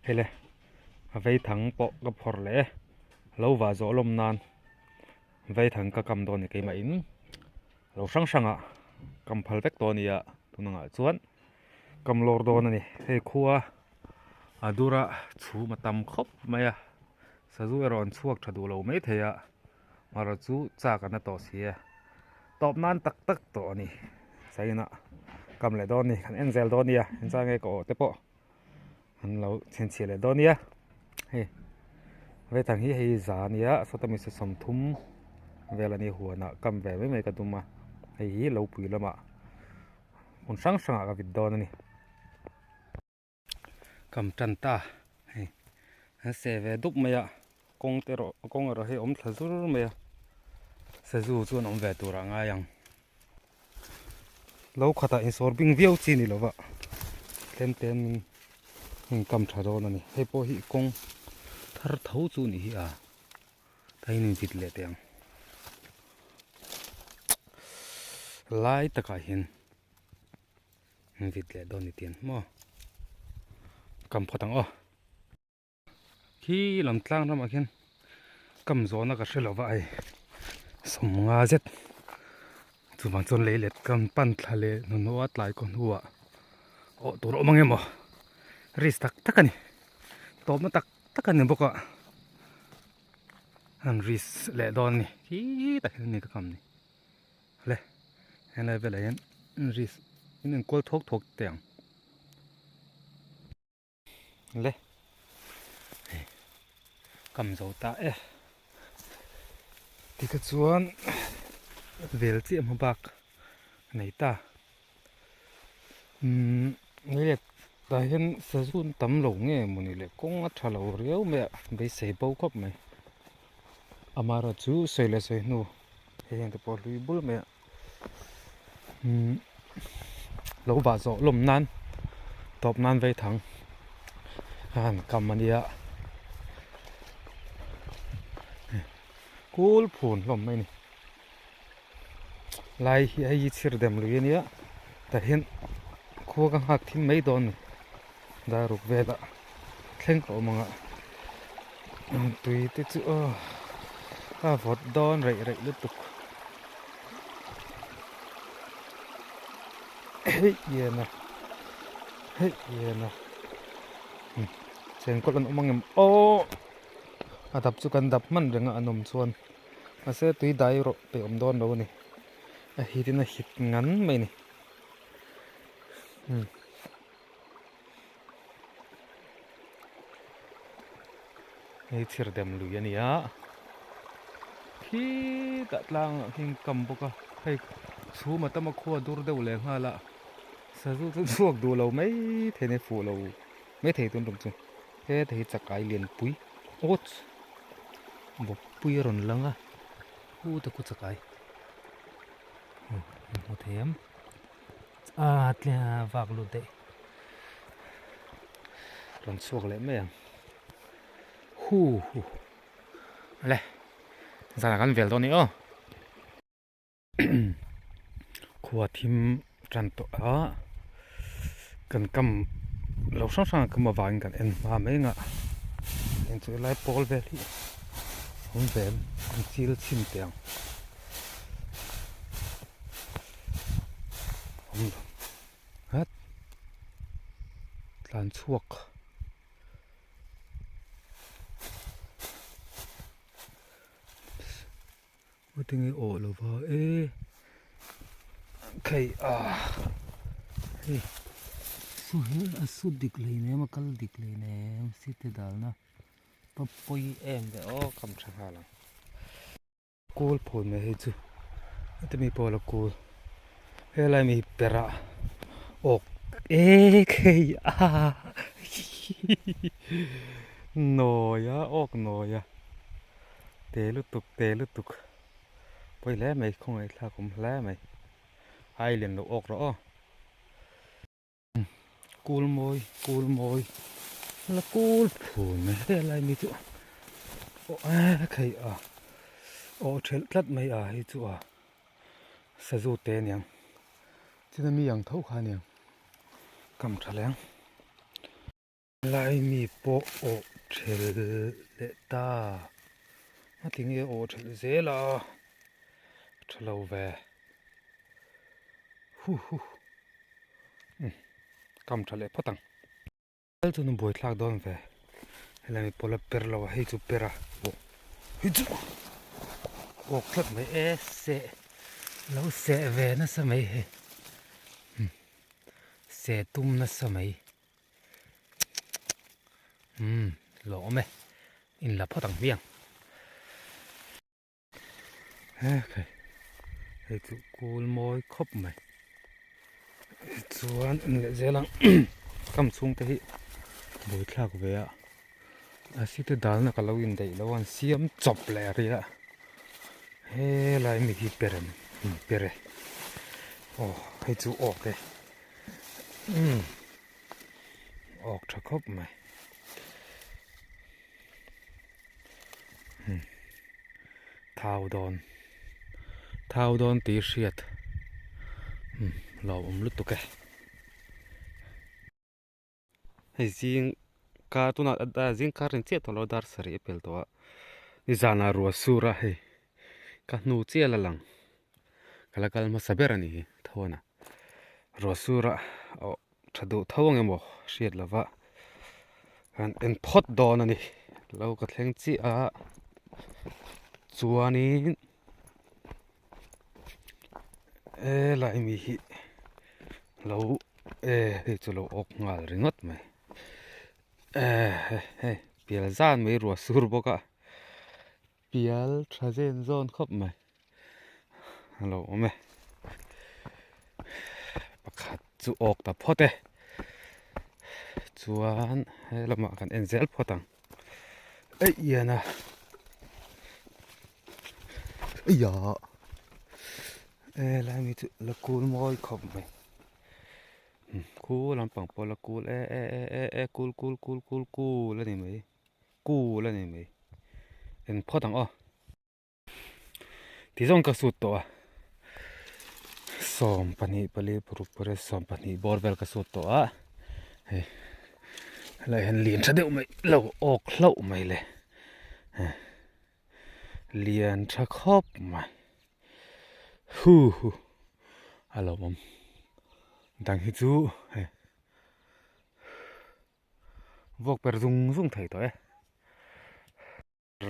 Hei le a vei thang pawh ka phawrh leh e lo vah zawh lawm nan vei thang ka kam dawn a ni keimah in lo hrang hrang ah kam phal vek tawh a ni a tun ang ah chuan kam lawr dawn a ni hei khua a dur a chhum a tam khawp mai a sazu erawh an chhuak tha duh lo maithei a Mara chu chak an la tawh si a, tawp nan tak tak tawh a ni. China kam leh dawn a ni, kan en zel dawn a nia, engzah nge ka awh te pawh an lo chhinchhiah leh dawn a nia. Hei vaithang hi hei za a nia, sawta mi 30 vel a ni huanah kam ve mai mai ka tum a, hei hi lo pui lamah hmun hrang hrangah ka vit dawn a ni. Kam tan ta hei an seh ve dup mai a kawng te erawh kawng erawh hei a awm thla zur mai a sazu chu an awm ve tur ah ngai ang lo khatah insawr bing viau chi ni lova tlem tlem in in kam tha dawn a ni hei pawh hi kawng thar tho chu ni hi a ta hian in vit leh teh ang lai takah hian. Vit leh dawn ni tiang maw kam phawt ang aw khi lam tlang ramah khian kam zawhna ka hre lo va hei 50 zet chuvang chuan lei let kam pan thla leh hnuhnawh a tlai kaw hnuah awh tur a awm ang em aw risk tak tak a ni tawpna tak tak a ni bawk a an risk leh dawn a ni khi tak hian a ni ka kam ni. Le helai velah hian risk in enkawl thawk thawk teh ang le hei kam zo ta e tikha chuan vel chiah hma bak a nei ta umm hei leh tah hian sazu an tam lo nge mawni le kawng a tha lo riau mai a beisei bo khawp mai amaherawhchu sawi leh sawi hnu hei hian te pawh a hlui bul mai a umm lo vah zawh lawm nan tawp nan vei thang a han kam a nia kul phun hlawm mai a ni. Lai hi hei hi chhir dem lui ania tah hian khua ka nghak thim mai dawn a ni dar ruk velah thleng ka awm ang a tui te chu aw a vawt dawn reih reih lutuk hei hian a hei hian a chengkawl an awm ang em aw a dap chu kan dap hman reng a an awm chuan. Mahse tui dai erawh peih awm dawn lo a ni. A hit in a hit ngan mai a ni. Umm. Hei chhir dem lui a ni a. Khitah tlangah khian kam bawk a. Hei chhum a tam a khua dur deuh leh nghal a. Sazu chu chhuak duh lo mai thei a ni fuh lo mai thei tun tum chu. Heta hi chakai lianpui awt bawkpui a rawn lang a hu te khu chakai hmu thei em a tlem vak lut daih rawn chhuak leh mai ang hu hu le zanah kan vel dawn a ni aw. Khua thim tan tawh a kan kam lo hrang hrang a kam avangin kan en hma mai ang a heng chu helai pawl vel hi awm ve em an chil chhin teh ang awm lo hat tlan chhuak. Heti nge awh lo va e khei a hei su hi a su dik lei nem a kal dik lei nem city dalna pa pawi em ve aw kam tha nghal ang kawl phawi mai hei chu heti mi pawh la kawl helai mi perah awk e khei a nawi a awk nawi a. Te lutuk te lutuk pawi hle mai khawngaih thlak awm hle mai ai lian lo awk rawh aw kul mawi kul mawi la kul phun mai helai mi chu aw e khei a aw thelh tlat mai a hei chu a sazu te aniang china mi ang tho kha aniang kam tha leng. Lai mi pawh awh ṭhel leh ta. A ti nge awh ṭhelh zel a, ṭha lo ve. Hu hu. Umm kam ṭha leh phawt ang. Kal chuan a buaithlak dawn ve. Helai mi pawh la per lo a, hei chu per a. Aw hei chu awk tlat mai e seh lo seh ve nasa mai hei. Umm seh tum nasa mai. Umm lawm e in la phawt ang hmiang. He hei chu kul mawi khawp mai chuan en leh zel ang kam chhung te hi buaithlak ve a a site dalna ka lo indaih lo a an siam chawp leh a ria helai mi hi per em per e aw hei chu awk e umm awk tha khawp mai. Thau dawn thau dawn tih hriat lo awm lutuk e. Hei zing kar tunah zing kar rin chiah tawh lo dar sarih a pel tawh a nizanah ruah sur a hei ka hnu chiah la lang ka la kal hmasa ber a ni hi thawn a ruah sur a aw tha duh tho ang emaw hriat lova han en phawt dawn a ni lo ka thleng chiah a chuanin helai mi hi lo e hei chu lo awk nghal ringawt mai e hei pial zan mai ruah sur bawk a pial tha zen zawn khawp mai. A lo awm e pakhat chu awk ta phawt e chuan he lamah kan en zel phawt ang eih hian a eia helai mi chu la kul mawi khawp mai khu lampang pawh la kul e e e e e kul kul kul kul kul a ni mai kul a ni mai en phawt ang aw. Ti zawng ka sut tawh a 12 pali paruk pariat 12 bawr vel ka sut tawh a hei helai hian lian tha deuh mai lo awk hlauh mai le lian tha khawp mai hu hu a lawmawm dang hi chu hei vuak per zung zung thei tawh e.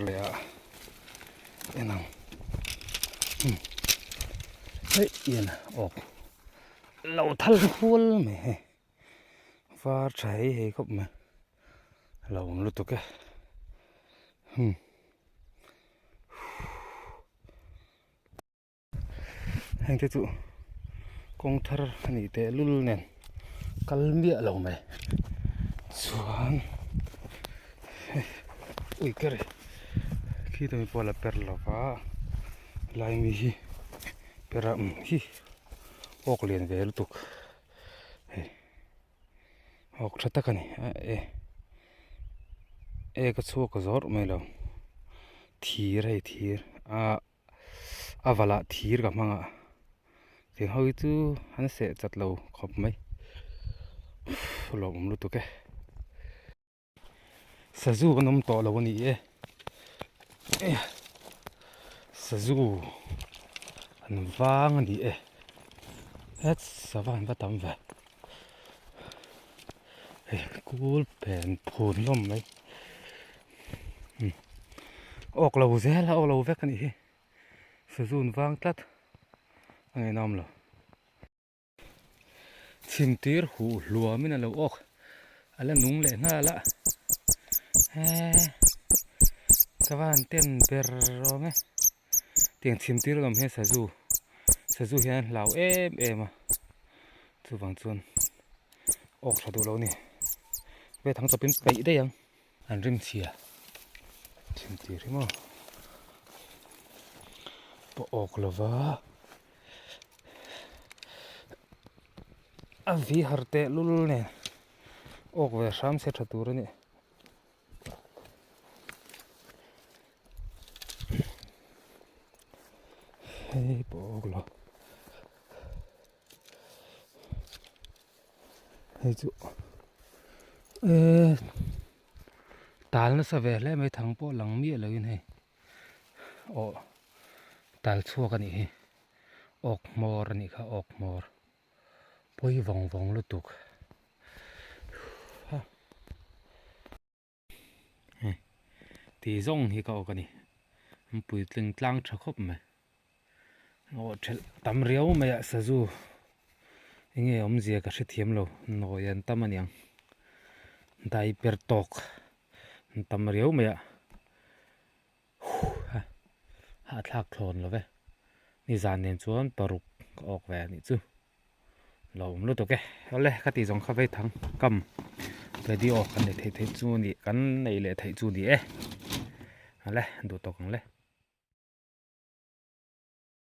Leh a en ang hei ian awk lo thal hual mai hei var tha hei hei khawp mai a lo awm lutuk e heng te chu kawng thar a nih teh lul nen kal miah lo mai chuan ui ker khi tawng pawh a la per lo va lai mi hi per a awm hi awk lian ve lutuk hei awk tha tak a ni a e e ka chhuak zawrh mai lo thir hei thir ah. A valah thir ka hmang a tiang ho hi chu an seh chat lo khawp mai lawmawm lutuk e sazu an awm tawh lo a ni e sazu an vang a ni e het sava an va tam ve hei kul pen phun hlawm mai. Awk lo zel a awk lo vek a nih hi sazun vang tlat a ngeihnawm lo chhim tir huh hluam in a lo awk a la nung leh nghal a he ka van ten ber awm e tiang chhim tir a awm hian sazu sazu hian an hlau em em a chuvang chuan awk tha duh lo a ni ve thang chawpin peih daih ang. An rim chhia chhim tir hi maw pawh awk lova a vi har teh lul nen awk ve hram se tha tur a ni. Hei pawh awk lo hei chu. Eee tal nasa ve hle mai thang pawh lang miah loin hei aw tal chhuak a nih hi awk hmawr a nih kha awk hmawr pawi vawng vawng lutuk ha hei ti zawng hi ka awk a ni an puitling tlang tha khawp mai. Aw thelh tam riau mai a sazu enge awmzia ka hrethiam lo nawi an tam aniang dai per tawk an tam riau mai a ha hahthlak thlawn lo ve nizan nen chuan paruk ka awk ve anih chu lo awm lutuk e awle ka tih zawng kha vei thang kam video kan nei theih theih chu ni kan nei leh theih chu ni e awle duh tawk ang le.